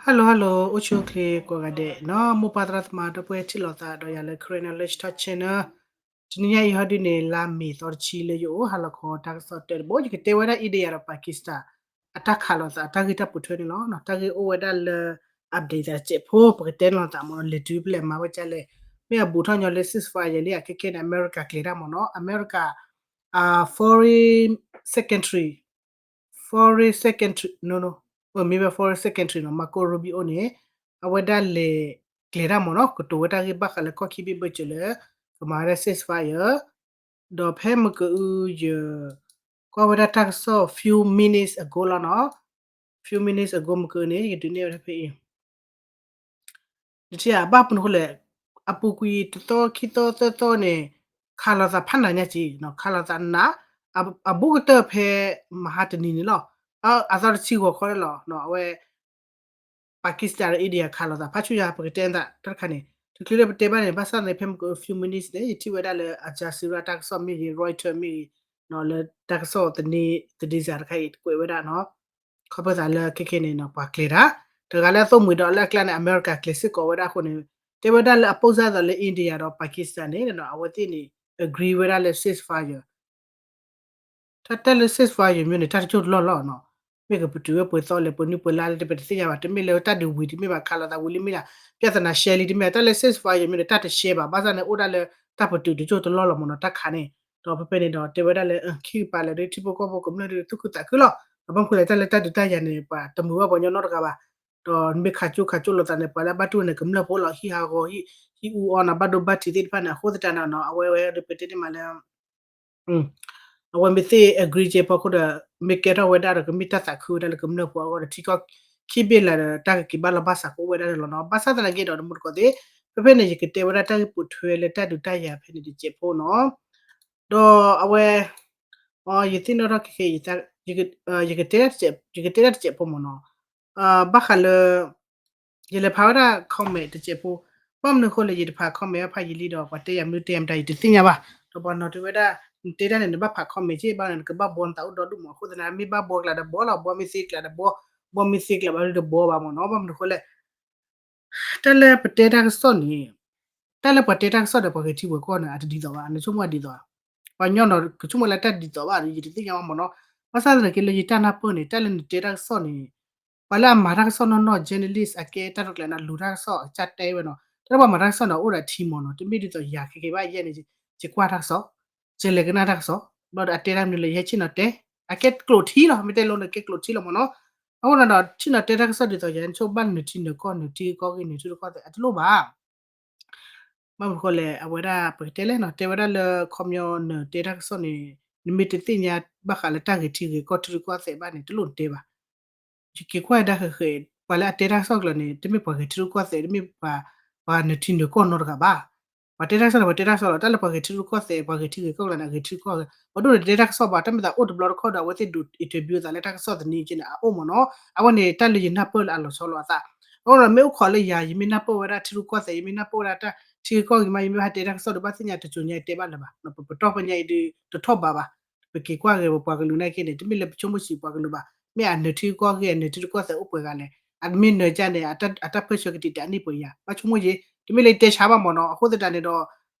Hello hello အိၣ်ဆူၣ်အိၣ်ချ့ကိးဂၤဒဲးနီၤ မိၢ်ပၢ်သရၣ်သမါဒီပုၢ်ဝဲၢ်ထံၣ်လိာ်သးဒီးယၤလၢ Karen Knowledge Talk Channel တနံၤညါအံၤဟီဒုန့ၣ် လါမ့ၤသီတဆံလၢယအိၣ် ဟါလီၤခီတၢ်ကစီၣ်တၢတဘိ ယကတဲဝဲဒၣ် India ဒီး Pakistan အတၢ်ခးလိာ်သး အတၢ်ဂ့ၢ်တၢ်ပိာ်ထွဲန့ၣ်လီၤ. တၢ်ဂ့ၢ်အိၣ်ဝဲဒၣ်လၢ update သးတစဲးဖိ ပကတဲန့ၢ်လိာ်သးမ့ၢ်နီၤ လဲၤတုၤဖဲလဲၣ်မၤဝဲကလဲၣ် မ့ၢ်အဘူးထီၣ်ညီလၢ ceasefire လံ အခဲခဲန့ၣ် အမဲရကၤကျဲၤတၢ်မ့ၢ်နီၤ အမဲရကၤ Foreign Secretary Foreign Secretary မ့ၢ်ဝဲ Foreign Secretary နီၤ Marco Rubio န့ၣ် အဝဲဒၣ်လဲၤကျဲၤတၢ်မ့ၢ်နီၤ ကတိၤဝဲတၢ်ဂ့ၢ်ဘၣ်ဃးလၢကီၢ်ခံဘ့ၣ်ဘၢၣ်စၢၤလၢ ကမၤဝဲဒၣ် ceasefire ဒီးဖဲမုၢ်ကအုယ ကွၢ်ဝဲဒၣ်တၢ်ကစီၣ် few minutes ago လီၤနီၤ few minutes ago မုၢ်ကအုန့ၣ် ယဒုးနဲၣ်ဝဲဒၣ်ဖဲအံၤ နထံၣ်ဧါ ဘၣ်မနုၤဃိလဲၣ် အပူၤကွံာ်တသီခံသီသၢသီန့ၣ် ခးလိာ်သးဖးနးညါက့ၤ ခးလိာ်သးနး အဘူးကတၢၢ်ဖဲမဟါတနံၤန့ၣ်လီၤ. အသီတဆံဂီၤခီန့ၣ်လီၤ အဝဲ Pakistan ဒီး India ခးလိာ်သးဖးဆူညါ ပကတဲသးတၢ်တခါန့ၣ် တချုးလၢပတဲဘၣ်န့ၣ် ဘၣ်ဆၣ်န့ၣ် ဖဲမုၢ်က few minutes န့ၣ် ယထံၣ်ဝဲဒၣ်လၢ Al Jazeera တၢ်ကစီၣ်မ့ၢ်ဂ့ၤ Reuters မ့ၢ်ဂ့ၤ လၢတၢ်ကစီၣ်သန့ သဒံစၤတခါအံၤ ကွဲးဝဲဒၣ်နီၤ ခီဖျိသးလၢခဲခဲန့ၣ်နီၤ ပှၤကျဲၤတၢ် တဂၤလၢအသိၣ်မှံၤဒီးလၢအကျါန့ၣ် အမဲရကၤကျဲၤစ့ၢ်ကီးဝဲဒၣ်အဃိန့ၣ် တဲဝဲဒၣ်လၢအပိၢ်စၢ်သးလၢ India ဒီး Pakistan န့ၣ် အဝဲသ့ၣ်န့ၣ် agree ဝဲဒၣ်လၢ ceasefire တၢ်တဲလၢ ceasefire ယိၤမ့ၢ်န့ၣ် တၢ်တကၠိၢ်တလီၢ်လီၤနီၤ မ့ၢ်ကပတုာ်ဝဲပှဲၤသီလဲၣ် ပှဲၤနွံပှဲၤလါလဲၣ် တပတသ့ၣ်ညါဘၣ် တမ့ၢ်လၢတၢ်ဒုးဝံၤတမ့ၢ်ဘၣ် ခးလိာ်သးဝံၤလံမ့ၢ်ဒၣ် ပြဿနာရှဲလံတမ့ၢ် တၢ်လၢ ceasefire ယိၤမ့ၢ်န့ၣ် တၢ်တရှဲဘၣ် ဘၣ်ဆၣ်န့ၣ် အိၣ်ဒၣ်လၢတၢ်ပတုာ်တကၠိၢ်တလီၢ်လီၤမ့ၢ်နီၤ တၢ်ခးန့ၣ် ဒီးဖဲဖဲန့ၣ်ဒီး တဲဝဲဒၣ်လၢ ခံကပၤလၢာ်ဒီး ထံဖိကီၢ်ဖိကမျၢၢ်ဒီးသူၣ်ခုသးခုလီၤ ဒီးဘၣ်မနုၤဃိလဲၣ် တၢ်လၢတၢ်ဒုးတၢ်ယၤန့ၣ် ပှၤတမုာ်ဘၣ်ပှၤကညီနီတဂၤဘၣ် ဒီးမ့ၢ်ခးကၠိခးကၠိလိာ်သးန့ၣ် ပှၤလၢအဘၣ်တူၢ်န့ၣ် ကမျၢၢ်ဖိလီၤ ဟံၣ်ဟးဂီၤ ဟံၣ်အူအီၣ်န့ၣ် ဘၣ်ဒိဘၣ်ထံးသ့ၣ်တဖၣ်န့ၣ် အဃိသတးန့ၣ်နီၤ အဝဲဝဲဒီးပတဲန့ၢ်မးလၢ အဝဲမ့ၢ်သ့ၣ် agree ကဲဖီခိၣ်ဒီး မ့ၢ်ကဲထီၣ်ဝဲဒၣ်ဒီး ကမ့ၢ်တၢ်သးခုဝဲဒၣ်လၢကမျၢၢ်ဖိအဂီၢ်ဒီး ထံကီၢ်ခံဘ့ၣ်လၢာ်ဒီး တၢ်ကက့ၤဘၣ်လီၤဘၣ်စးကအိၣ်ဝဲဒၣ်န့ၣ်လီၤနီၤ ဘၣ်ဆၣ်သနာ်က့ဒီး တမူတကိးသ့ၣ် ဖဲဖဲန့ၣ် ယကတဲဝဲဒၣ်တၢ်ဂ့ၢ်ပိာ်ထွဲလၢတၢ်ဒုးတၢ်ယၤဖဲန့ၣ်တစဲးဖိနီၤ ဒီးအဝဲ ယသ့ၣ်နီၣ်ထီၣ်ခဲခဲ ယကတဲ ယကတဲဒၣ်တစဲးဖိမ့ၢ်နီၤ ဘၣ်ဃးလၢ ယလဲၤဖးဝဲဒၣ် comment တစဲးဖိ ဘၣ်မနုၤအဃိလဲၣ် ယတဖး comment ဘၣ်ဖးယံာ်လံဒီး ပှၤတဲယၤမနုၤတဲယၤမတၤ ယတသ့ၣ်ညါဘၣ် ဒီးပှၤနီၤတဲဝဲဒၣ် နတဲတၢ်န့ၣ် နဘၣ်ဖး comment က့ ဘၣ်န့ၣ် နကဘၣ်ဘှီနသးအိၣ်ဒီဒူၣ်မး အဃိသတးန့ၣ် မ့ၢ်ဘၣ်ဘှီကျါဒီးဘှီလီၤ ဘှီမ့ၢ်သ့ကျါဒီးဘှီ ဘှီမ့ၢ်သ့ကျါဘၣ်ဒီးဘှီဘၣ်မ့ၢ်နီၤ ဘၣ်မနုၤအဃိလဲၣ် တၢ်လၢပတဲတၢ်ကစီၣ်န့ၣ် တၢ်လၢပှၤတဲတၢ်ကစီၣ်ဒီးပှၤဂဲၤထံဂဲၤကီၢ်န့ၣ် အတဒ်သိးဘၣ် နဆိကမိၣ်အဒ်သိး ပှၤကညီနီၤ ကဆိကမိၣ်လၢတၢ်ဒ်သိးဘၣ်ဒီး ယတသ့ၣ်ညါဘၣ်မ့ၢ်နီၤ ဘၣ်ဆၣ်သနာ်က့လၢယတၢ်နၢ်ပၢၢ်န့ၣ် တၢ်လၢနတဲတၢ်ကစီၣ်န့ၣ် ပှၤလၢအမၤတၢ်ကစီၣ်နီၢ်နီၢ် journalist အကဲတၢ်ရဲၣ်ကျဲၤန့ၣ် လူၤတၢ်ကစီၣ်အကစၢ်တဲဝဲနီၤ တၢ်လၢပှၤမၤတၢ်ကစီၣ်န့ၣ် အိၣ်ဒီးထံမ့ၢ်နီၤ တမ့ၢ်ဒ်သိးယၤခဲခဲဘၣ်ယဲန့ၣ် ယကွၢ်တၢ်ကစီၣ် ယလဲၤကနၣ်တၢ်ကစီၣ် ဘျီဒီးအတဲတၢ်မနုၤလၢယဟဲဆ့ၣ်နီၤတဲ အကဲကျိာ်ထံလီၤ မ့ၢ်တဲလိၤန့ၣ် ကဲကျိာ်ထံလီၤမ့ၢ်နီၤ အဃိန့ၣ်ဒီး ဆ့ၣ်နီၤတဲတၢ်ကစီၣ်ဒ်သိးယၤ နဆိကမိၣ်ဘၣ်နုာ်ထံနုာ်ကီၢ် နုာ်ထံကီၢ်ဂ့ၤ နုာ်ထံရူၢ်ကီၢ်သဲး အတလိၣ်ဘၣ် ဘၣ်မနုၤဃိလဲၣ် အဝဲဒၣ်ပကတဲလဲၣ်နီၤ တဲဝဲဒၣ်လၢခီပညီနတဲတၢ်ကစီၣ်န့ၣ် နမ့ၢ်တသ့ၣ်ညါဘၣ်ဃးလၢတၢ်ဂဲၤထံဂဲၤကီၢ်ထံရူၢ်ကီၢ်သဲးဘၣ်န့ၣ် တလိၣ်နတဲဘၣ် ယက့ၤကွၢ်ဒၣ်ဃဲးဃဲး ပှၤလၢအတဲတၢ်ကစီၣ်ကျၢၤန့ၣ် တမ့ၢ်ပှၤဂဲၤထံရူၢ်ကီၢ်သဲး တမ့ၢ်ပှၤ ပှၤနုာ်ထံနုာ်ကီၢ်နီတဂၤဘၣ် ပှၤတဲတၢ်ကစီၣ်န့ၣ် ပှၤတဲတၢ်ကစီၣ်လီၤ တၢ်လၢပှၤဂဲၤထံရူၢ်ကီၢ်သဲး ပှၤဂဲၤထံဂဲၤကီၢ်ကျၢၤန့ၣ် အဂဲၤထံရူၢ်ကီၢ်ဂ့ၤ ပှၤဒိၣ်န့ၣ်တတဲတၢ်ကစီၣ်ဘၣ် တၢ်မ့ၢ်သးအိၣ်တဘျီတခီဒီး အဝဲသ့ၣ်ဒုး interview သးလၢတၢ်ကစီၣ်သန့က့န့ၣ် အအိၣ်မ့ၢ်နီၤ အဝဲန့ၣ်တၢ်လၢယနၢ်ပၢၢ်လၢအလီၤဆီလိာ်အသး အဃိဒီးမ့ၢ်အိၣ်ခိးလၢယၤ ယမ့ၢ်နၢ်ပၢၢ်ဝဲဒၣ်ထံရူၢ်ကီၢ်သဲး ယမ့ၢ်နၢ်ပၢၢ်ဝဲဒၣ်တၢ်ထံဂ့ၤကီၢ်ဂ့ၤမး ယမ့ၢ်ဘၣ်ဟဲတဲတၢ်ကစီၣ်ဒီးဘၣ်သ့ၣ်ညါတစိၤညါယတဲဘၣ်လၢၤဘၣ် ပတီၢ်ပညါအံၤဒုးတထီၣ်ဘးဘၣ် ပက့ၤကွၢ်ဂ့ၤပပှၤကလုာ်နာ်က့န့ၣ် တမ့ၢ်လၢပဆိကမိၣ်ဆံးပှၤကလုာ်ဘၣ် မ့ၢ်အနုာ်ထံရူၢ်ကီၢ်ဂ့ၤ အနုာ်ထံရူၢ်ကီၢ်သဲးအိၣ်ပှဲၤဂၤလဲၣ် အမ့ၢ်နုာ်ကၢ်န့ၣ် အတၢ်ပၢၢ်ဆၢကတံာ်တာ်န့ၢ်ပှဲၤယၤ ဘၣ်ဆိကမိၣ်ယ့ၤ တမ့ၢ်လၢယတဲဆါဘၣ်မ့ၢ်နီၤ အဃိသတးန့ၣ်ဒီး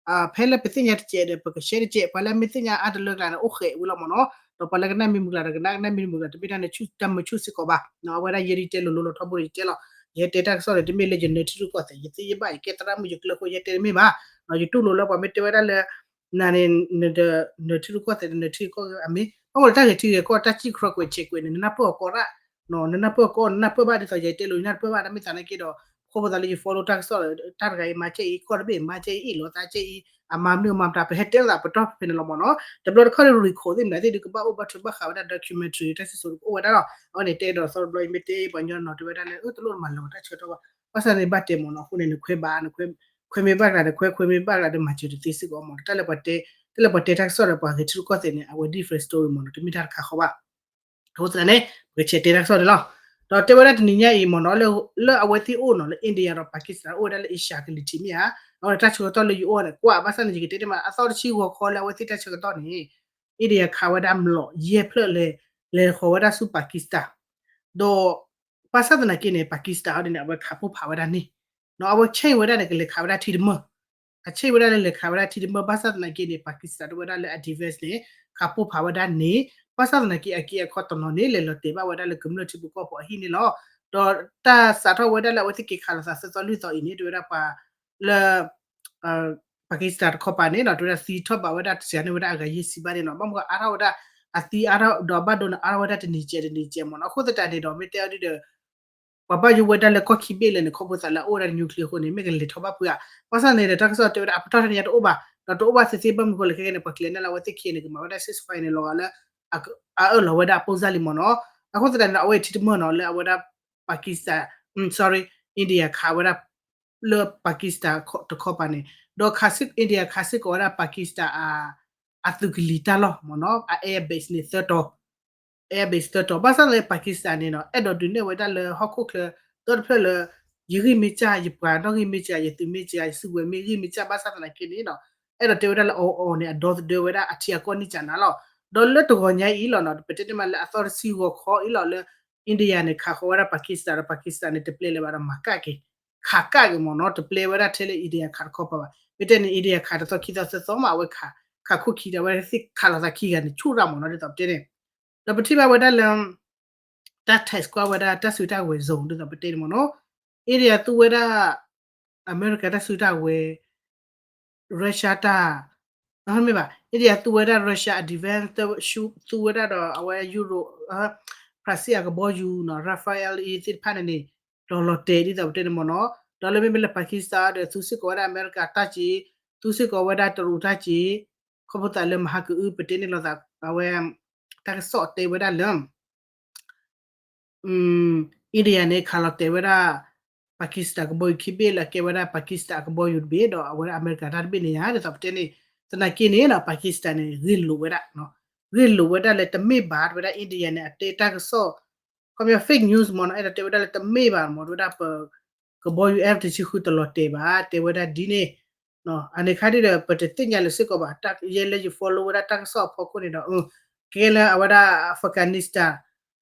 ဖဲလၢပသ့ၣ်ညါတစဲးဒီး ပကရှဲတစဲး ပှၤလၢအမ့ၢ်သ့ၣ်ညါအါတလၢကျါန့ၣ် အိၣ်ဃဲးဝံၤလီၤမ့ၢ်နီၤ ဒီးပှၤလၢကနၣ်မ့ၢ်မုၢ်ကျါဒီးကနၣ် ကနၣ်မ့ၢ်မုၢ်ကျါ တမ့ၢ်တၢ်န့ၣ် တၢ်မုာ်ဆူၣ်စ့ၢ်ကီးဘၣ် အဝဲဒၣ်ယဲဒ်တဲလိၤလိၤလီၤထီဘိဒီး ယတဲလီၤ ယဟဲတဲတၢ်ကစီၣ်န့ၣ် တမ့ၢ်လၢယနၢၤထံရူၢ်ကီၢ်သဲး ယသ့ယဘၣ် ယကဲသရၣ်မုၣ်ယကျၢၤဃိ ယဟဲတဲတမ့ၢ်ဘၣ် ယတူၢ်လိာ်လၢပှၤမ့ၢ်တဲဝဲဒၣ်လၢ နၤန့ၣ် နနၢၤထံရူၢ်ကီၢ်သဲး နနၢၤထံကီၢ်ဂ့ၤ အမ့ၢ် ဘၣ်မနုၤတၢ်ဂဲၤထံဂဲၤကီၢ် တၢ်စံၣ်ခြီကွဲးဆဲးကွဲးန့ၣ် နနၢ်ပၢၢ်အီၤကီးရၣ် နနၢ်ပၢၢ်အီၤကီး နနၢ်ပၢၢ်ဘၣ်ဒ်သိးယတဲလိၤ ယနၢ်တပၢၢ်ဘၣ် တၢ်မ့ၢ်သးနာ်က့ဒီး ခီဖျိသးလၢယ follow တၢ်ကစီၣ် တၢ်တဂၤအံၤမၤကဲအံၤ ကီၢ်တဘ့ၣ်မၤကဲအံၤ အမၤမနုၤမၤမတၤ ပဟဲတဲလိာ်သးပတီၢ်ဖဲန့ၣ်လီၤမ့ၢ်နီၤ တဘျီတခီၣ်န့ၣ် record သ့ၣ်မနုၤသ့ၣ်ဒုးကဘၣ်အိၣ်ဘၣ်ထွဲဘၣ်ဃးဝဲဒၣ် documentary တၢ်စံၣ်စိၤအိၣ်ဝဲဒၣ်လီၤ အဝဲန့ၣ်တဲဒီးသီတဘျီ ယမ့ၢ်တဲပှၤကညီနီၤတဲဝဲဒၣ်လၢ တလိၣ်တမၤလၢၤတၢ်ဆၢကတီၢ်ဘၣ် ဘၣ်ဆၣ်န့ၣ်ဘၣ်တဲမ့ၢ်နီၤ အဃိန့ၣ် နခွဲးဘၣ် ခွဲးမ့ၢ်ဘၣ်ကျါဒီးခွဲး ခွဲးမ့ၢ်ဘၣ်ကျါဒီးမၤစၢၤတသ့စ့ၢ်ကီးမ့ၢ်နီၤ တၢ်လၢပှၤတဲ တၢ်လၢပှၤတဲတၢ်ကစီၣ်ဒီးပှၤဂဲၤထံရူၢ်ကီၢ်သဲးန့ၣ် အဝဲ different story မ့ၢ်နီၤ တမ့ၢ်တၢ်တခါဃီဘၣ် အဃိသတးန့ၣ် ပကဆဲးတဲတၢ်ကစီၣ်န့ၣ်လီၤ ဒီးတဲဝဲဒၣ်တနံၤညါအံၤမ့ၢ်နီၤ လၢအဝဲသ့ၣ်အိၣ်နီၤ လၢ India ဒီး Pakistan အိၣ်ဝဲဒၣ်လၢ Asia ကလံၤထံးမ့ၢ်ဧါ အဝဲဒၣ်တၢ်ဆၢကတီၢ်လၢယအိၣ်န့ၣ် ကွၢ်ဘၣ်ဆၣ်န့ၣ် ယကတဲတမး အသီတဆံဂီၤခီလၢအဝဲသ့ၣ်တၢ်ဆၢကတီၢ်န့ၣ် India ခးဝဲဒၣ်မျိာ်ယဲၢ်ဖျၢၣ်လဲၤ လဲၤဃီၤဝဲဒၣ်ဆူ Pakistan ဒီး ဘၣ်ဆၣ်သနာ်က့န့ၣ် Pakistan အီၤဒ်န့ၣ် အဝဲခးပိၢ်ဖးဝဲဒၣ်န့ၣ်, အဝဲ change ဝဲဒၣ်န့ၣ် ကလဲၤခးဝဲဒၣ်ထံတမၢၢ်, အ change ဝဲဒၣ်လၢလဲၤခးဝဲဒၣ်ထံတမၢၢ် ဘၣ်ဆၣ်သနာ်က့န့ၣ် Pakistan တဝဲဒၣ်လၢအ defense န့ၣ် ခးပိၢ်ဖးဝဲဒၣ်န့ၣ်, ဘၣ်ဆၣ်သနာ်က့အက့အခီတနီၤန့ၣ် လဲၤလီၤတဲာ်ဘၣ်ဝဲဒၣ်လၢကမျၢၢ်ထံဖိကီၢ်ဖိအဟံၣ်န့ၣ်လီၤ. ဒီးတၢ်စးထီၣ်ဝဲဒၣ်လၢအဝဲသ့ၣ်က့ၤခးလိာ်သးသၢသီလွံၢ်သီအံၤန့ၣ် တဝဲဒၣ်ပှၤလၢ Pakistan တခီပၤန့ၣ်ဒီး တဝဲဒၣ်သံထီၣ်ဘးဝဲဒၣ်တစှၤန့ၢ်ဝဲဒၣ်အဂၤယဲၢ်ဆံဘၣ်န့ၣ်နီၤ, ဘၣ်မနုၤအါထီၣ်ဝဲဒၣ် အသံအါထီၣ်ဒီးဘၣ်ဒိန့ၣ် အါထီၣ်ဝဲဒၣ်တနံၤကဲးတနံၤကဲးမ့ၢ်နီၤ, အဃိသတးန့ၣ်ဒီး မ့ၢ်တဲအီၤဒ်ဒီး ပှၤဘၣ်ယိၣ်ဝဲဒၣ်လၢကီၢ်ခံဘ့ၣ်လဲၣ်န့ၣ် ခီဖျိသးလၢအအိၣ်ဝဲဒၣ် nuclear အဃိန့ၣ် မ့ၢ်ကလဲၤထီၣ်ဘၣ်ဖုးဧါ, ဘၣ်ဆၣ်န့ၣ်ဒီး တၢ်ကစီၣ်တဲဝဲဒၣ် အပတီၢ်ထဲန့ၣ်ညါတအိၣ်ဘၣ်, ဒီးတအိၣ်ဘၣ်သ့သ့ဘၣ်မနုၤဃိလဲၣ် ခဲကဲန့ၣ် ပှၤကျဲၤန့ၢ်လၢအဝဲသ့ၣ်ခံဂၤန့ၣ် ကမၤဝဲဒၣ် ceasefire န့ၣ် လီၤဂာ်လၢ အအၢၣ်လီၤဝဲဒၣ်အပိၢ်စၢ်လံမ့ၢ်နီၤ, အဃိသတးန့ၣ်ဒီး အဝဲအံၤထံတမၢၢ်နီၤ လၢအဝဲဒၣ် Pakistan, sorry, India ခးဝဲဒၣ် လၢ Pakistan တခီပၤန့ၣ်, ဒီး India ခးစ့ၢ်ကီးဝဲဒၣ် Pakistan အသုးကလံၤတၢ်လီၢ်မ့ၢ်နီၤ, အ air base န့ၣ်သၢတီၤ, air base သၢတီၤ, ဘၣ်ဆၣ်သနာ်က့ Pakistan န့ၣ်နီၤ အဲၣ်ဒိးဒုးနဲၣ်ဝဲဒၣ်လၢဟီၣ်ခိၣ်ချၢ ဒီတဖျၢၣ်လၢ ယဂံၢ်မ့ၢ်စၢ် ယပှၤနီၣ်ဂံၢ်မ့ၢ်စၢ် ယသုးမ့ၢ်စၢ် ယစုကဝဲၤမ့ၢ်ဂံၢ်မ့ၢ်စၢ် ဘၣ်ဆၣ်သနာ်က့န့ၣ်နီၤ အဲၣ်ဒိးတဲဝဲဒၣ်လၢအီၤအီၤန့ၣ် အဒီသဒၢဝဲဒၣ်အထံအကီၢ်န့ၣ်ကနၤလီၤ. ဒီးလၢတဂီၤညါအံၤလီၤနီၤ ပတဲန့ၢ်မးလၢအသီတဆံဂီၤခီအံၤလီၤလၢ India န့ၣ် ခးဃီၤဝဲဒၣ် Pakistan ဒီး Pakistan န့ၣ် တပျဲလၢၤဘၣ်ဒီးမၤကၣ်က့ၤ, ခးကၣ်က့ၤမ့ၢ်နီၤ တပျဲဝဲဒၣ်ထဲလၢ India ခးတခီပၤဘၣ်. မ့ၢ်တဲန့ၣ် India ခးတသီခံသီသၢသီမး အဝဲခး ခးခိၣ်ခံဒီး အဝဲသ့ၣ်ခးလိာ်သးခံဂၤန့ၣ် ဆူၣ်ရၣ်မ့ၢ်နီၤ ဒ်သိးပတဲန့ၣ်, ဒီးပထံၣ်ဘၣ်ဝဲဒၣ်လၢ တၢ် test ကွၢ်ဝဲဒၣ်တၢ်စုတၢ်ဝဲၤ zone ဒ်သိးပတဲန့ၣ်မ့ၢ်နီၤ India သူဝဲဒၣ် အမဲရကၤတၢ်စုတၢ်ဝဲၤ Russia တၢ် မ့ၢ်ဘၣ် India သူဝဲဒၣ် Russia အ defense သူဝဲဒၣ်ဒီးအဝဲ Euro ဖရၣ်စံၣ်အကဘီယူၤနီၤ Rafale အံၤသ့ၣ်တဖၣ်န့ၣ်န့ၣ် ဒီးလီၤတဲာ်ဒ်သိးပတဲန့ၣ်မ့ၢ်နီၤ ဒီးလၢမ့မ့ၢ်လၢ Pakistan ဒီးသူစ့ၢ်ကီးဝဲဒၣ်အမဲရကၤတၢ်က့ၤ သူစ့ၢ်ကီးဝဲဒၣ်တရူးတၢ်က့ၤ ခီဖျိသးလၢမဟါကအုပတဲန့ၣ်လိာ်သး အဝဲ တၢ်ကစီၣ်တဲဝဲဒၣ်လၢ India န့ၣ် ခးလီၤတဲာ်ဝဲဒၣ် Pakistan ကဘီယူၤခံဘ့ၣ်လၢအကဲဝဲဒၣ် Pakistan အကဘီယူၤတဘ့ၣ် ဒီးအဝဲဒၣ်အမဲရကၤတၢ်တဘ့ၣ်န့ၣ်ယါ ဒ်သိးပတဲန့ၣ် သနာ်က့န့ၣ်နီၤ Pakistan န့ၣ် ဂ့ၢ်လိာ်ဝဲဒၣ် ဂ့ၢ်လိာ်ဝဲဒၣ်လၢတမ့ၢ်ဘၣ် တဝဲဒၣ် India န့ၣ် အတဲတၢ်ကစီၣ် ခီပညီ fake news မ့ၢ်နီၤ အဲၣ်ဒိးတဲဝဲဒၣ်လၢတမ့ၢ်ဘၣ်မ့ၢ် တဝဲဒၣ်ပ ကဘီယူၤ F တဆံဃုတလီၤတဲာ်ဘၣ် တဲဝဲဒၣ်ဒ်န့ၣ် အန့ၣ်ခါဒ်ဒီး ပတသ့ၣ်ညါလၢၤစ့ၢ်ကီးဘၣ် ယဲလၢယ follow ဝဲဒၣ်တၢ်ကစီၣ်အဖီခိၣ်န့ၣ်ဒီး ကဲလၢအဝဲဒၣ် Afghanistan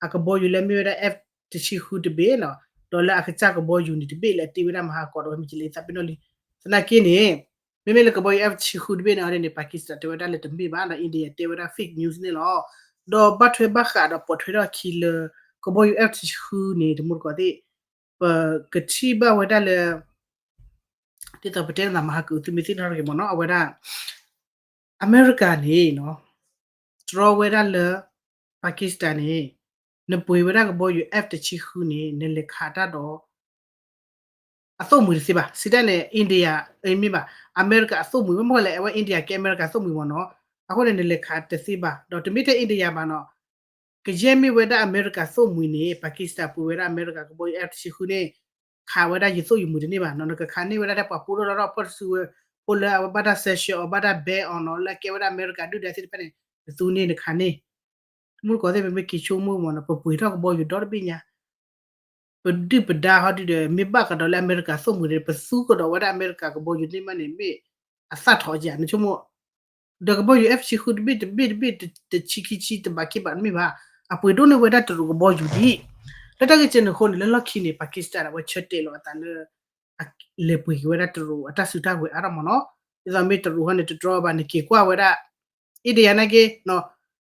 အကဘီယူၤလၢမ့ၢ်ဝဲဒၣ် F တဆံဃုတဘ့ၣ်နီၤ ဒီးလၢအကစၢ်ကဘီယူၤန့ၣ်တဘ့ၣ်လၢအတ့ဝဲဒၣ်မဟါကီးဒီးဝဲမ့ၢ်ကလဲၤသးပ့ၤနီၣ်လံ သနာ်က့န့ၣ် မ့မ့ၢ်လၢကဘီယူၤ F တဆံဃုတဘ့ၣ်န့ၣ်အီၤဒ်န့ၣ် Pakistan တဲဝဲဒၣ်လၢတမ့ၢ်ဘၣ်ဒီး India တဲဝဲဒၣ် fake news န့ၣ်လီၤ. ဒီးဘၣ်ထွဲဘၣ်ဃးဒီးပိာ်ထွဲထီၣ်အခံလၢ ကဘီယူၤ F တဆံဃုန့ၣ် တမူတကိးသ့ၣ် ပကထံၣ်ဘၣ်ဝဲဒၣ်လၢ ဒ်သိးပတဲနသးမဟါက သုမ့ၢ်သ့ၣ်နီၣ်ထီၣ်က့ၤမ့ၢ်နီၤ အဝဲဒၣ် အမဲရကၤန့ၣ် တြီဝဲဒၣ်လၢ Pakistan န့ၣ် နပှ့ၤဝဲဒၣ်ကဘီယူၤ F တဆံဃုန့ၣ် နလဲၤခးတၢ်ဒီး အသိၣ်မှံၤတသ့ဘၣ် စံးတၢ်န့ၣ် India မ့ၢ်ဘၣ် အမဲရကၤအသိၣ်မှံၤ မ့ၢ်မ့ၢ်လဲၣ် အဝဲ India ကဲအမဲရကၤသိၣ်မှံၤမ့ၢ်နီၤ အဃိန့ၣ် နလဲၤခးတသ့ဘၣ် ဒီးတမ့ၢ်ထဲ India ဘၣ်နီၤ ကယဲၢ်မ့ၢ်ဝဲဒၣ်အမဲရကၤသိၣ်မှံၤန့ၣ် Pakistan ပှ့ၤဝဲဒၣ်အမဲရကၤကဘီယူၤ F တဆံဃုန့ၣ် ခးဝဲဒၣ်ယသိၣ်ယမှံၤတန့ၢ်ဘၣ်နီၤ နကခးန့ၢ်ဝဲဒၣ်ထဲပှၤပူထီၣ်လီထီၣ် ဖီၣ်တစုဝဲ ဖိလၢအဝဲဘၣ်တၢ် sanction အီၤ ဘၣ်တၢ် ban အီၤနီၤ လၢအကဲဝဲဒၣ်အမဲရကၤဒုၣ်ဒါသ့ၣ်တဖၣ်န့ၣ် နသူန့ၢ်နခးန့ၢ် တမူတကိးသ့ၣ် ပမ့ၢ်က့ၤဆိကမိၣ်မ့ၢ်နီၤ ပပှ့ၤထီၣ်ကဘီယူၤဒီတဘ့ၣ်ညါ ပဒုၣ်ပဒါဟီဒုဒီး မ့ၢ်ဘၣ်ကဒီးလၢအမဲရကၤသိၣ်မှံၤန့ၣ် ပသူကဒီးဝဲဒၣ်အမဲရကၤကဘီယူၤန့ၢ်မးန့ၣ် မ့ၢ်အသၣ်ထီၣ်ဧါ နဆိကမိၣ် ဒီးကဘီယူၤ F တဆံဃုတဘ့ၣ်တဘ့ၣ်တဘ့ၣ် တဆံခံဆံ တဘးခံဘးတမ့ၢ်ဘၣ် အပှ့ၤဒိၣ်န့ၢ်ဝဲဒၣ်တရူးကဘီယူၤဒံး လၢတၢ်ဂ့ၢ်ကဲန့ၣ်အဃိန့ၣ် လၢလီၢ်ခံန့ၣ် Pakistan အဝဲဆၢတဲာ်လီၤအသးလၢ လဲၤပှ့ၤက့ၤဝဲဒၣ်တရူးအတၢ်စုတၢ်ဝဲၤအါထီၣ်မ့ၢ်နီၤ ဒ်သိးမ့ၢ်တရူးဟီန့ၣ် တတြီဘၣ် နက့ၤကွၢ်ဝဲဒၣ် India နာ်က့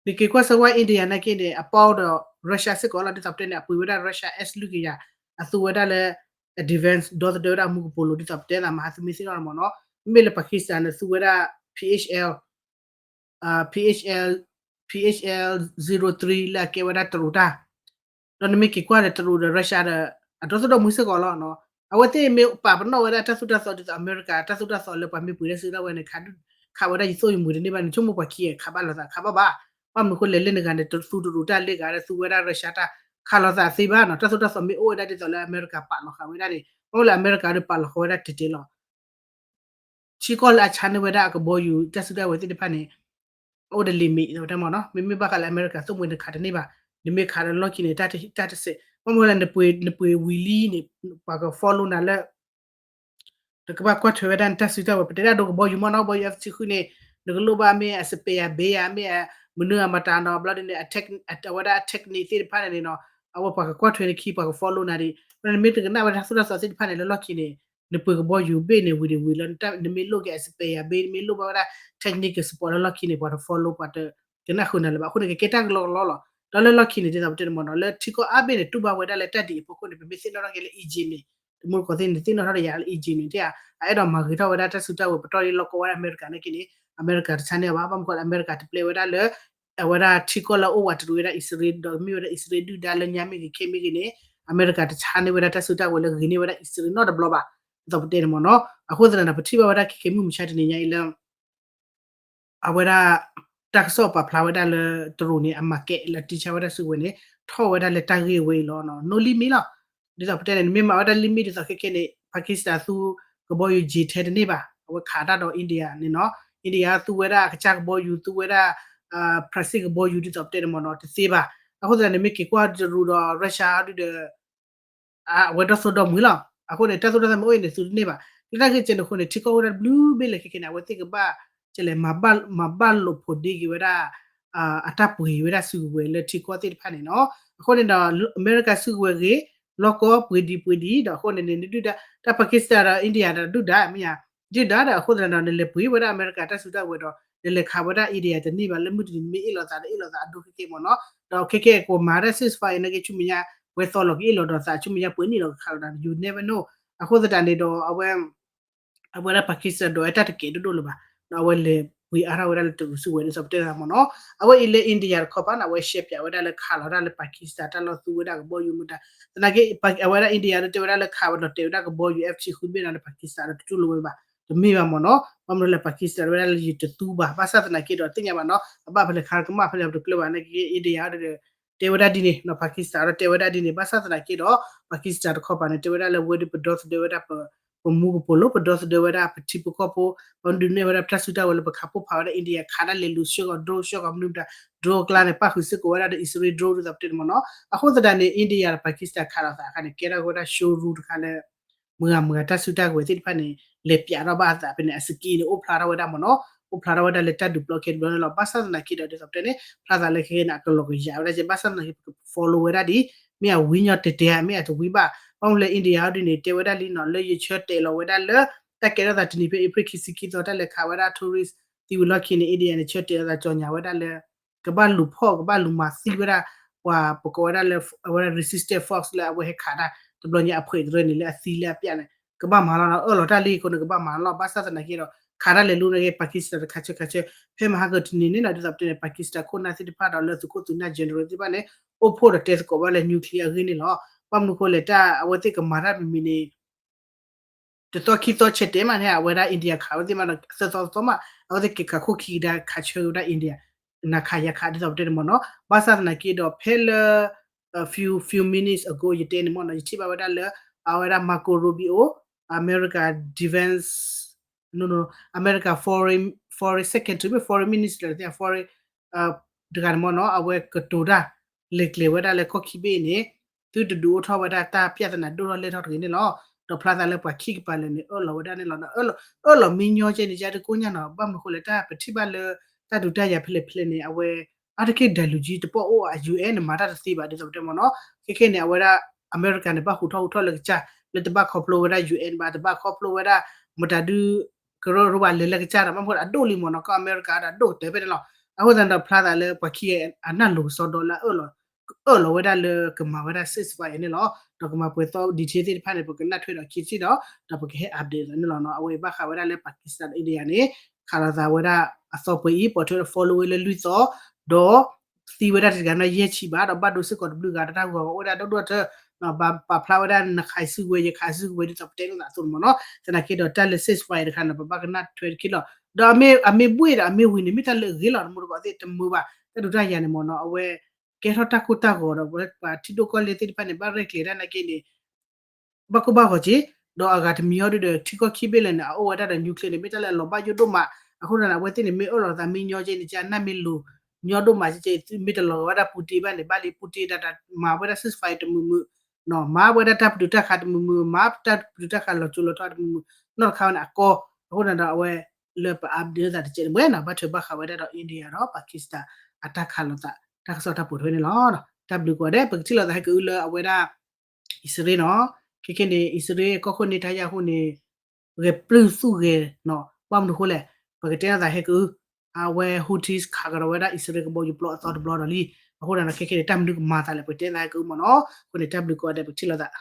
နက့ၤကွၢ်စၢၤဝဲ India နာ်က့န့ၣ် အပီဒီး Russia စ့ၢ်ကီးလီၤ ဒ်သိးပတဲန့ၣ် အပှ့ၤဝဲဒၣ် Russia S လွံၢ်ကယၤ အသူဝဲဒၣ်လၢ defense ဒီသဒၢဝဲဒၣ်မူကပိာ်လိၤ ဒ်သိးပတဲသးမဟါသုမ့ၢ်သ့ၣ်နီၣ်မ့ၢ်နီၤ မ့မ့ၢ်လၢ Pakistan န့ၣ် သူဝဲဒၣ် P H L PHL PHL zero three လၢအကဲဝဲဒၣ်တရူးတၢ် ဒီးနမ့ၢ်က့ၤကွၢ်ဒီးတရူးဒီး Russia ဒီး အဒီသဒၢမူစ့ၢ်ကီးလီၤ အဝဲသ့ၣ်မ့ၢ်ပာ်ပနီၣ်ဝဲဒၣ်တၢ်သိၣ်တၢ်သီဒ်သိး အမဲရကၤ တၢ်သိၣ်တၢ်သီလၢပှၤမ့ၢ်ပှ့ၤတၢ်စုတၢ်ဝဲန့ၣ် ခးဝဲဒၣ်ယသိၣ်ယမှံၤတန့ၢ်ဘၣ်န့ၣ် ဆိကမိၣ်ပှၤခံဂၤခးဘၣ်လိာ်သးခးဘၣ်ဘၣ် ဘၣ်မနုၤဃိလဲၣ်လၢနဂၤန့ၣ် သူတရူးတၢ်လၢဂၤဒီးသူဝဲဒၣ် Russia တၢ် ခးလိာ်သးသ့ဘၣ်နီၤ တၢ်သိၣ်တၢ်သီမ့ၢ်အိၣ်ဝဲဒၣ်ဒ်သိးလၢအမဲရကၤပာ်လီၤဃာ်ဝဲဒၣ်န့ၣ် မ့ၢ်လၢအမဲရကၤဒီးပာ်လီၤဃာ်ဝဲဒၣ်တဲာ်တဲာ်လီၤ ထံကီၢ်လၢအဆါန့ၢ်ဝဲဒၣ်အကဘီယူၤ တၢ်စုတၢ်ဝဲၤသ့ၣ်တဖၣ်န့ၣ် အိၣ်ဒီး limit ဝဲဒၣ်မ့ၢ်နီၤ မ့မ့ၢ်ဘၣ်ဃးလၢအမဲရကၤသိၣ်မှံၤန့ၣ် နခးတန့ၢ်ဘၣ် နမ့ၢ်ခးဒီးလီၢ်ခံန့ၣ် တၢ်တစဲး ဘၣ်မနုၤလၢနပှ့ၤဝံၤလံန့ၣ် ပှၤက follow နၤလၢ နကဘၣ်ကွၢ်ထွဲဝဲဒၣ်နတၢ်စုတၢ်ဝဲၤ ပတဲဒၣ်ဒိကဘီယူၤမ့ၢ်နီၤ ကဘီယူၤ F တဆံဃုန့ၣ် နကလိၣ်ဘၣ်မ့ၢ်အ spare ဘ့ဧါ မ့ၢ်မနုၤအမတၤနီၤ ဘျီဒ်န့ၣ် အဝဲဒၣ်အ technique သ့ၣ်တဖၣ်န့ၣ်နီၤ အဝဲပှၤကကွၢ်ထွဲနခံ ပှၤက follow နၤဒံး နမ့ၢ်တကနၣ်ဝဲတၢ်သိၣ်တၢ်သီသ့ၣ်တဖၣ်န့ၣ် လၢလီၢ်ခံန့ၣ် နပှ့ၤကဘီယူၤဘ့ၣ်န့ၣ် ဝံၤဒီးဝံၤလီၤ နမ့ၢ်လိၣ်က့ၤ အ spare ဘ့ၣ် နမ့ၢ်လိၣ်ဘၣ်ဝဲဒၣ် technical support လၢလီၢ်ခံန့ၣ် ပှၤတ follow ပှၤတကနၣ်ဃုာ်နၤလၢၤဘၣ် အဃိန့ၣ် ကကဲတၢ်ကလီကလီလီၤ. ဒီးလၢလီၢ်ခံန့ၣ် ဒ်သိးပတဲန့ၣ်မ့ၢ်နီၤ လၢထံကီၢ်အါဘ့ၣ်န့ၣ် တူၢ်ဘၣ်ဝဲဒၣ်လၢတၢ်ဒ်အံၤအဖီခိၣ်န့ၣ် ပမ့ၢ်သ့ၣ်နီၣ်ထီၣ်က့ၤလၢ Egypt န့ၣ် တမူတကိးသ့ၣ်န့ၣ် သ့ၣ်နီၣ်ထီၣ်ဒီးယၤလၢ Egypt န့ၣ် အအဲၣ်ဒိးမၤဂ့ၤထီၣ်ဝဲဒၣ်တၢ်စုတၢ်ဝဲၤ ပတီၢ်လၢလီၢ်ကီဝဲဒၣ်အမဲရကၤနာ်က့န့ၣ် အမဲရကၤတဆါန့ၢ်အီၤဘၣ် ဘၣ်မနုၤဃိလၢအမဲရကၤတပျဲဝဲဒၣ်လၢ အဝဲဒၣ်ထံကီၢ်လၢအအိၣ်ဝးတရံးဝဲဒၣ်အံၣ်စရ့လး ဒီးမ့ၢ်ဝဲဒၣ်အံၣ်စရ့လးဒုၣ်ဒါလၢညါမ့ၢ်ဂ့ၤခဲမ့ၢ်ဂ့ၤန့ၣ် အမဲရကၤတဆါန့ၢ်ဝဲဒၣ်တၢ်စုတၢ်ဝဲၤလၢဂ့ၤန့ၢ်ဝဲဒၣ်အံၣ်စရ့လးနီတဘျီဘၣ် ဒ်သိးပတဲန့ၣ်မ့ၢ်နီၤ အဃိသတးဒီး ပထံၣ်ဘၣ်ဝဲဒၣ်ခဲခဲမုၢ်မဆါတနံၤညါအံၤလၢ အဝဲဒၣ် တၢ်ကစီၣ်ပာ်ဖျါဝဲဒၣ်လၢ တရူးန့ၣ် အmarketလၢတံဆါဝဲဒၣ်စုကဝဲၤန့ၣ် ထီၣ်ဝဲဒၣ်လၢတၢ်ဂ့ၢ်ဝဲအံၤလီၤ. No limit လီၤ. ဒ်သိးပတဲန့ၣ် နမ့ၢ်မၤဝဲဒၣ် limit ဒ်သိးခဲခဲန့ၣ် Pakistan သူကဘီယူၤ J ten တန့ၢ်ဘၣ် အဝဲခးတၢ်ဒီး India န့ၣ်နီၤ India သူဝဲဒၣ်အကစၢ်ကဘီယူၤ သူဝဲဒၣ် Prussia ကဘီယူၤ ဒ်သိးပတဲန့ၣ်မ့ၢ်နီၤ တသ့ဘၣ်. အဃိသတးန့ၣ် မ့ၢ်က့ၤကွၢ်တရူးဒီး Russia ဒုဒီး အဝဲဒီသိၣ်ဒီမှံၤလီၤ. အဃိန့ၣ် တၢ်သိၣ်တၢ်သီမ့ၢ်အိၣ်အံၤန့ၣ် သုတန့ၢ်ဘၣ်. လၢတၢ်ဂ့ၢ်ကဲန့ၣ်အဃိန့ၣ် ထံကီၢ်အိၣ်ဒၣ်တဘျုးဘ့ၣ်လၢခဲခဲန့ၣ် အဝဲသ့ၣ်ကဘၣ် ကလဲၣ် မၤဘၣ်လိာ်ဖိးဒ့က့ၤဝဲဒၣ် အတၢ်ပှ့ၤဝဲဒၣ်စုကဝဲၤလၢထံကီၢ်သ့ၣ်တဖၣ်န့ၣ်နီၤ. အဃိန့ၣ်ဒီး အမဲရကၤစုကဝဲၤဂ့ၤ လီၢ်ကီပှ့ၤဒံးပှ့ၤဒံး ဒီးအဃိန့ၣ်န့ၣ် နဒုၣ်ဒါ တၢ် Pakistan ဒီး India ဒီးဒုၣ်ဒါ မ့ၢ်ယါ ဒုၣ်ဒါဒီးအဃိသတးဒီး နလဲၤပှ့ၤဝဲဒၣ်အမဲရကၤတၢ်စုတၢ်ဝဲၤဒီး နလဲၤခးဝဲဒၣ် India တန့ၢ်ဘၣ် လၢမုၢ်တနံၤနမ့ၢ်အ့ၣ်လိာ်သးဒီးအ့ၣ်လိာ်သးအဒိခဲကဲမ့ၢ်နီၤ. ဒီးခဲကဲကမၤဒၣ် ceasefire နာ်က့ ဆူမဲာ်ညါ ဝဲသီလီၤကအ့ၣ်လိာ်ဒီးသး ဆူမဲာ်ညါပှ့ၤနံၣ်လီၤကခးလိာ်သး you never know. အဃိသတးန့ၣ်ဒီး အဝဲ အဝဲဒၣ် Pakistan ဒီးဝဲတၢ်တကဲးဒိၣ်ဒိၣ်လၢၤဘၣ်. ဒီးအဝဲလဲၤပှ့ၤအါထီၣ်ဝဲဒၣ်လၢတရူးစုကဝဲၤဒ်သိးပတဲသးမ့ၢ်နီၤ. အဝဲအံၤလၢ India တခီပၤန့ၣ် အဝဲရှဲပၠးဝဲဒၣ်လၢခးလီၤဒၣ်လၢ Pakistan တၢ်လီၢ်သူဝဲဒၣ်ကဘီယူၤမတၤ သနာ်က့ အဝဲဒၣ် India ဒုးတဲဝဲဒၣ်လၢခးဝဲလီၤတဲာ်ဝဲဒၣ်ကဘီယူၤ F sixteen ဘ့ၣ်နီၤလၢ Pakistan ဒီးတတူၢ်လိာ်ဝဲဘၣ် တမ့ၢ်ဘၣ်မ့ၢ်နီၤ. ဘၣ်မနုၤလဲၣ် Pakistan ဝဲဒၣ်လၢယတသူဘၣ် ဘၣ်ဆၣ်သနာ်က့ဒီးသ့ၣ်ညါဘၣ်နီၤ အဘၣ်ဖဲလဲၣ်ခးကမၣ်ဖဲလဲၣ်ပတကျၢၤဘၣ်နာ်က့ India ဒီး တဲဝဲဒၣ်ဒ်န့ၣ်နီၤ Pakistan ဒီးတဲဝဲဒၣ်ဒ်န့ၣ် ဘၣ်ဆၣ်သနာ်က့ဒီး Pakistan တခီပၤန့ၣ် တဲဝဲဒၣ်လၢဝဲဒၣ်ပဒီသဒၢဝဲဒၣ် ပမူကပိာ်လိၤ ပဒီသဒၢဝဲဒၣ်ပထံပကီၢ်ဖိ ပဒုးနဲၣ်ဝဲဒၣ်ပတၢ်စုတၢ်ဝဲၤလၢပခးပိၢ်ဖးဝဲဒၣ် India ခးဒၣ်လဲၤလူၤဆှၢကီး drone ဆှၢကီးမနုၤမတၤ drone အကျါန့ၣ် ပၣ်ဃုာ်စ့ၢ်ကီးဝဲဒၣ်ဒီး Israel drone ဒ်သိးပတဲန့ၣ်မ့ၢ်နီၤ. အဃိသတးန့ၣ် India ဒီး Pakistan ခးလိာ်သးအခါန့ၣ် ကဲထီၣ်ဝဲဒၣ် showroom တခါလၢ မုၢ်ဂၤမုၢ်ဂၤတၢ်စုတၢ်ဝဲၤသ့ၣ်တဖၣ်န့ၣ် လဲၤပၠးထီၣ်ဘၣ်အသးဖဲန့ၣ် အစက့န့ၣ် အိၣ်ဖျါထီၣ်ဝဲဒၣ်မ့ၢ်နီၤ အိၣ်ဖျါထီၣ်ဝဲဒၣ်လၢတၢ်ဒုးပျီခဲတဘျီန့ၣ်လီၤ. ဘၣ်ဆၣ်သနာ်က့ဒီးဒ်သိးပတဲန့ၣ် ဖျါသးလၢခဲခဲန့ၣ် အကလီၤကယၤဝဲဒၣ်ကဲ ဘၣ်ဆၣ်သနာ်က့ ပက follow ဝဲဒၣ်ဒ် မ့ၢ်အဝံညီတဲာ်တဲာ် မ့ၢ်အတဝံဘၣ် ဘၣ်မနုၤလၢ India အီၤဒ်န့ၣ် တဲဝဲဒၣ်လံနီၤ လၢယဆၢတဲာ်လီၤဝဲဒၣ်လၢ တၢ်ကဲထီၣ်သးတနံၤဖဲ April ခံဆံခံသီ တၢ်လဲၤခးဝဲဒၣ် tourist သံဝံၤလီၢ်ခံန့ၣ် India န့ၣ် ဆၢတဲာ်လီၤသး ကြေညာ ဝဲဒၣ်လၢ ကဘၣ်လူၤဖီၣ် ကဘၣ်လူၤမၤသံဝဲဒၣ် ပှၤပကိးဝဲဒၣ်လၢ အဝဲဒၣ် resistance force လၢအဝဲဟဲခးတၢ် တဘျီညါအဖှဲးတရၢန့ၣ် လၢအသံလၢအပျၢ်န့ၣ် ကဘၣ်မၤလီၤနီၤ အၢၣ်လီၤတၢ်လံအဃိန့ၣ် ကဘၣ်မၤလီၤ ဘၣ်ဆၣ်သနာ်က့ဒီး ခးတၢ်လဲၤလူၤနာ်က့ Pakistan တခးဆၢခးဆၢ ဖဲမဟါကတနံၤန့ၣ်နီၤ ဒ်သိးပတဲန့ၣ် Pakistan ခိၣ်နၢ်သ့ၣ်တဖၣ်ဒီးလၢသုးခိၣ်သုးနၢ် general သ့ၣ်တဖၣ်န့ၣ် အိၣ်ဖှိၣ်ဒီးတဲသကိးဘၣ်လၢ nuclear အဂ့ၢ်န့ၣ်လီၤ. ဘၣ်မနုၤအဃိလဲၣ် တၢ်အဝဲသ့ၣ်ကမၤတၢ်မံၤမံၤန့ၣ် တသီခံသီဆဲးတဲမးန့ၣ် အဝဲဒၣ် India ခးဝဲသ့ၣ်မးဒီး သၢသီသီမး အဝဲသ့ၣ်က့ၤခးခိၣ်ခံကဒါခးဆၢဝဲဒၣ် India နၤခးယၤခးဒ်သိးပတဲန့ၣ်မ့ၢ်နီၤ ဘၣ်ဆၣ်သနာ်က့ဒီး ဖဲလၢ few few minutes ago ယတဲန့ၣ်မ့ၢ်နီၤ ယထံၣ်ဘၣ်ဝဲဒၣ်လၢ အဝဲဒၣ် Marco Rubio America defense no no America foreign foreign secretary foreign minister foreign တဂၤန့ၣ်မ့ၢ်နီၤ အဝဲကတိၤတၢ် လဲၤကျဲၤဝဲဒၣ်လၢကီၢ်ခံဘ့ၣ်န့ၣ် သုတဒုးအိၣ်ထီၣ်ဝဲဒၣ်တၢ် ပြဿနာ ဒိၣ်ထီၣ်လဲၢ်ထီၣ်တဂ့ၤန့ၣ်လီၤ. ဒီးဖျါသးလၢပှၤခံကပၤလၢာ်န့ၣ် အၢၣ်လီၤဝဲဒၣ်န့ၣ်လီၤ. အၢၣ်လီၤမ့ၢ်ညီကဲန့ၣ် ယတကိညါနီၤ ဘၣ်မနုၤဃိလဲၣ် တၢ်ပထံၣ်ဘၣ်လၢ တၢ်ဒုးတၢ်ယၤဖဲလဲၣ်ဖဲလဲၣ်န့ၣ် အဝဲ အါတက့ၢ် ဒဲးလူၤကၠံ တပီၢ်အိၣ် UN န့ၣ် မၤတၢ်တသ့ဘၣ် ဒ်သိးပတဲမ့ၢ်နီၤ. ခဲခဲန့ၣ် အဝဲဒၣ် အမဲရကၤန့ၣ် ဘၣ်ဟူးထီၣ်ဟူးထီၣ်လၢကစၢ် လၢတဘၣ်ခီဖျိဝဲဒၣ် UN ဘၣ် တဘၣ်ခီဖျိဝဲဒၣ် မတၤဒု ကရၢကရိဘၣ်လဲၤလၢကစၢ်ဒီး ဘၣ်မနုၤအဒိၣ်လံမ့ၢ်နီၤ ကီၢ်အမဲရကၤဒီးအဒိၣ်ကတၢၢ်ဖဲန့ၣ်လီၤ. အဃိသတးဒီးဖျါသးလၢပှၤခံဂၤအနၢ်လိၤကစီဒီလၢအၢၣ်လီၤ အၢၣ်လီၤဝဲဒၣ်လၢကမၤဝဲဒၣ် ceasefire န့ၣ်လီၤ. ဒီးကမၤပှဲၤသီ detail သ့ၣ်တဖၣ်န့ၣ် ပကနၣ်ထွဲဒီးခံစ့ၣ်ဒီး ဒီးပကဟဲ update သးန့ၣ်လီၤနီၤ. အဝဲဘၣ်ဃးဝဲဒၣ်လၢ Pakistan India န့ၣ် ခးလိာ်သးဝဲဒၣ်အသီပှဲၤအံၤ ပိာ်ထွဲဒီး follow ဝဲလၢလွံၢ်သီ ဒီး သံဝဲဒၣ်တဂၤန့ၣ်ယဲၢ်ဆံဘၣ် ဒီးဘၣ်ဒိစ့ၢ်ကီးတဘျုးဂၤ တၢ်ဂီၤဂီၤအိၣ်ဝဲဒၣ်ဒိၣ်ဒိၣ်ထၢ ပာ်ဖျါဝဲဒၣ်နခးစုကဝဲၤ ယခးစုကဝဲၤ ဒ်သိးပတဲလိာ်သးအသိးန့ၣ်မ့ၢ်နီၤ. သနာ်က့ဒီးတၢ်လၢ ceasefire တခါန့ၣ် ပဘၣ်ကနၣ်ထွဲတခ့လီၤ. ဒီးအမ့ၢ်ဘှ့ၣ်ဒီးအမ့ၢ်ဝံၤန့ၣ် မ့ၢ်တၢ်လၢအဂ့ၤလီၤ တမူတကိးသ့ၣ်တမုာ်ဘၣ် တၢ်ဒုးတၢ်ယၤန့ၣ်မ့ၢ်နီၤ အဝဲ ကဲထီၣ်တၢ်ကိၢ်တၢ်ဂီၤဒီး ပှၤထံဒိၣ်ကီၢ်လဲၢ်သ့ၣ်တဖၣ်န့ၣ် ဘၣ်ရဲၣ်ကျဲၤတၢ်နာ်က့န့ၣ် ဘၣ်ကိၢ်ဘၣ်ဂီၤက့ၤ ဒီးအဂၤတမံၤအီၤဒုဒီး ထံကီၢ်ခံဘ့ၣ်လဲၣ်န့ၣ် အအိၣ်ဝဲဒၣ်ဒီး nuclear န့ၣ် မ့ၢ်တၢ်လၢအလီၤဘၣ်ယိၣ်ဒိၣ်မး အဃိန့ၣ် အဝဲသ့ၣ်န့ၣ်မ့ၢ်အၢၣ်လီၤသးမ့ၢ်ညီကဲန့ၣ် ကနၣ်မ့ၢ်လိၤညီဒိၣ်မးကဲ မ့ၢ်တလီၤဂာ်ဝဲဒၣ် Putin ဘၣ်န့ၣ် ဘၣ်လံ Putin ဒၣ်တၢ်မၤဝဲဒၣ် ceasefire တမုာ်မုာ် မၤဝဲဒၣ်တၢ်ပတုာ်တၢ်ခးတမုာ်မုာ် မၤတၢ်ပတုာ်တၢ်ခးလီၤကၠိလီၤထီတမုာ်မုာ် နီၢ်တခါဝဲန့ၣ်အကီ အဃိန့ၣ်ဒီးအဝဲ လၢပ update သးတကဲးန့ၣ်ဝဲန့ၣ် ဘၣ်ထွဲဘၣ်ဃးဝဲဒၣ်ဒီး India ဒီး Pakistan အတၢ်ခးလိာ်သး တၢ်ကစီၣ်တၢ်ပိာ်ထွဲန့ၣ်လီၤ. တၢ်ဘျုးကိးဂၤဒဲး ပကထံၣ်လိာ်သးဟဲကအုလၢအဝဲဒၣ် အံၣ်စရ့လးနီၤ. ခဲခဲန့ၣ် အံၣ်စရ့လးကီၢ်ခိၣ်န့ၢ်တၢ်ယၢ်အဃိန့ၣ် ဂဲၤပျုၢ်သူၣ်ဂဲၤနီၤ. ဘၣ်မနုၤအဃိလဲၣ်, ပကတဲလိာ်သးဟဲကအု အဝဲ Houthis ခးကဒီးဝဲဒၣ်အံၣ်စရ့လးကဘီယူၤပျီအသီတဘျီဒီးလံ. အဃိဒီးနီၤ ခဲခဲန့ၣ် တၢ်မနုၤကမၤသးလဲၣ် ပကတဲလိာ်သးဟဲကအုမ့ၢ်နီၤ. အဃိန့ၣ် တၢ်ဘျုးကိးဂၤဒဲး ပကထံၣ်လိာ်သး